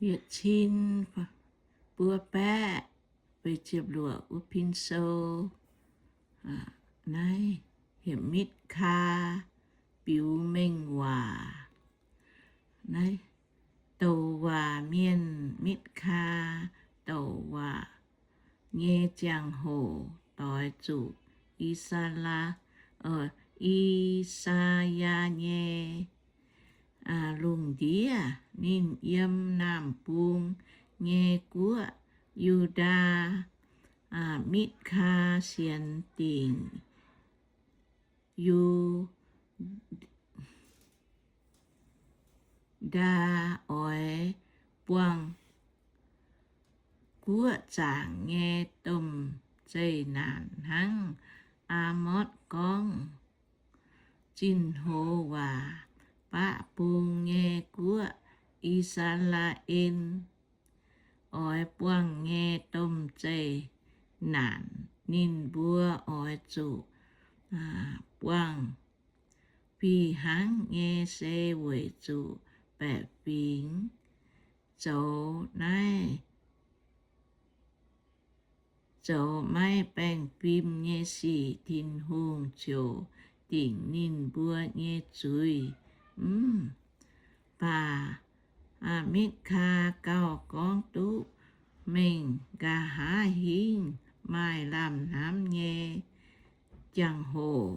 yietc cin buo baeqv feix ziepc luoqc wuov pin sou. Naaiv, Mitv^kaa biux mengh waac. Naaiv, douc waac mienh, Mitv^kaa douc waac nyei ziangh hoc doix zuqc I^saa^laa, I^saa^yaa nyei lungh ndiev. Ninh yiem naamh bung nyei guoqv Yu^ndaa. Mitv^kaa sienx dingc Yu ndaa oix buangh guoqv zaangc nyei domh zeqc naanc hnangv Aamotv gorngv zinh hoz waac baqv bung nyei guoqv I^saa^laa^en oix buangh nyei domh zeqc naanc. Ninh mbuo oix zuqc buangh fih hnangv nyei se weic zuqc baeqc fingx zoux naaiv, zoux maiv baengh fim nyei sic. Tin-Hungh ziouc dingc ninh mbuo nyei zuiz. Mv baac Mitv^kaa gauh gorngv duqv mengh nqa'haav hingv maaih lamh hnamv nyei jangx-hoc.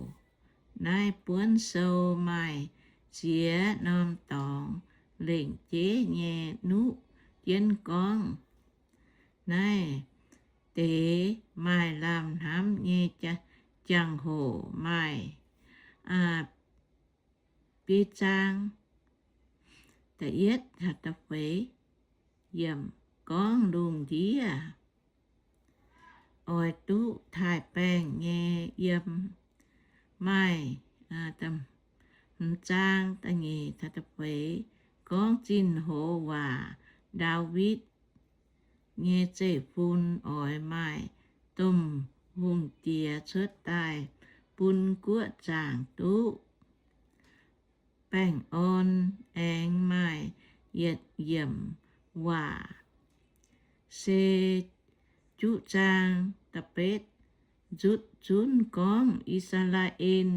Naaiv buonv sou maaih ziex norm dorngx lengc jeiv nyei nuqv jienv gorngv. Naaiv deix maaih lamh hnamv nyei jangx-hoc maaih biei zaang. Da'yietv, da'feix yiemc gorngv lungh ndiev oix duqv taaih-baengh nyei yiem. Maaih hmz zaang da'nyeic, da'feix gorngv zinh hoz waac Ndaawitv nyei zeiv-fun oix maaih domh hungh diex cuotv daaih bun guoqv zaangc duqv baengh orn. Aengx maaih yietc yiemc waac se juqv zaang da'betv nzutv zunv gorngv I^saa^laa^en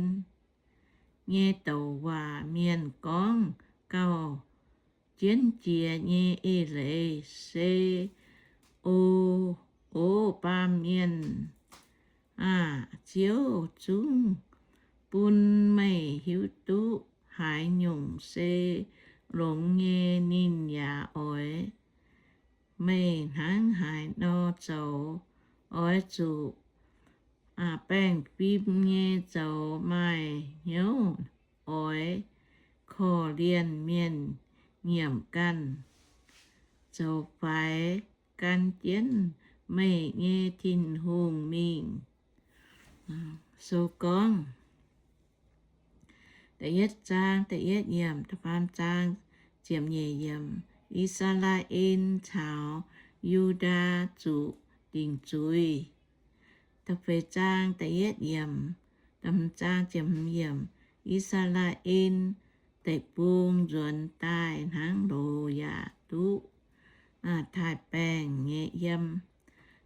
nyei douc waac mienh gorngv gauh jienv jiex nyei eix leiz se, O, o baamh mienh aah! Ziouv zungv bun meih hiuv duqv haaix nyungc se longx nyei. Ninh yaac oix meih hnangv haaix nor zoux. Oix zuqc baengh fim nyei zoux maaih hnyouv oix korv-lienh mienh nyiemc ganh, zoux faix gan jienv meih nyei Tin-Hungh mingh. Sou gorngv da'yietv zaang, da'yietv yiemc, da'faam zaang, ziepc nyeic yiemc. I^saa^laa^en caux Yu^ndaa zuqc dingc zuiz. Da'feix zaang, da'yietv yiemc, da'hmz zaang, ziepc hmz yiemc. I^saa^laa^en Deic-Bung nzuonx daaih hnangv loz yaac duqv taaih-baengh nyei yiem.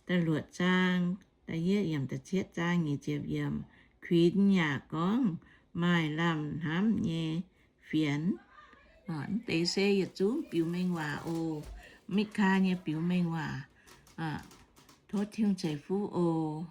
Da'luoqc zaang, da'yietv yiemc, da'cietv zaang, nyic ziepc yiemc. Kuinx yaac gorngv maaih lamh hnamv nyei fienx. Mv deix se yietc zungv biux mengh waac oc. Mitv^kaa nyei biux mengh waac. Tov Tin-Hungh ceix fuqv oc.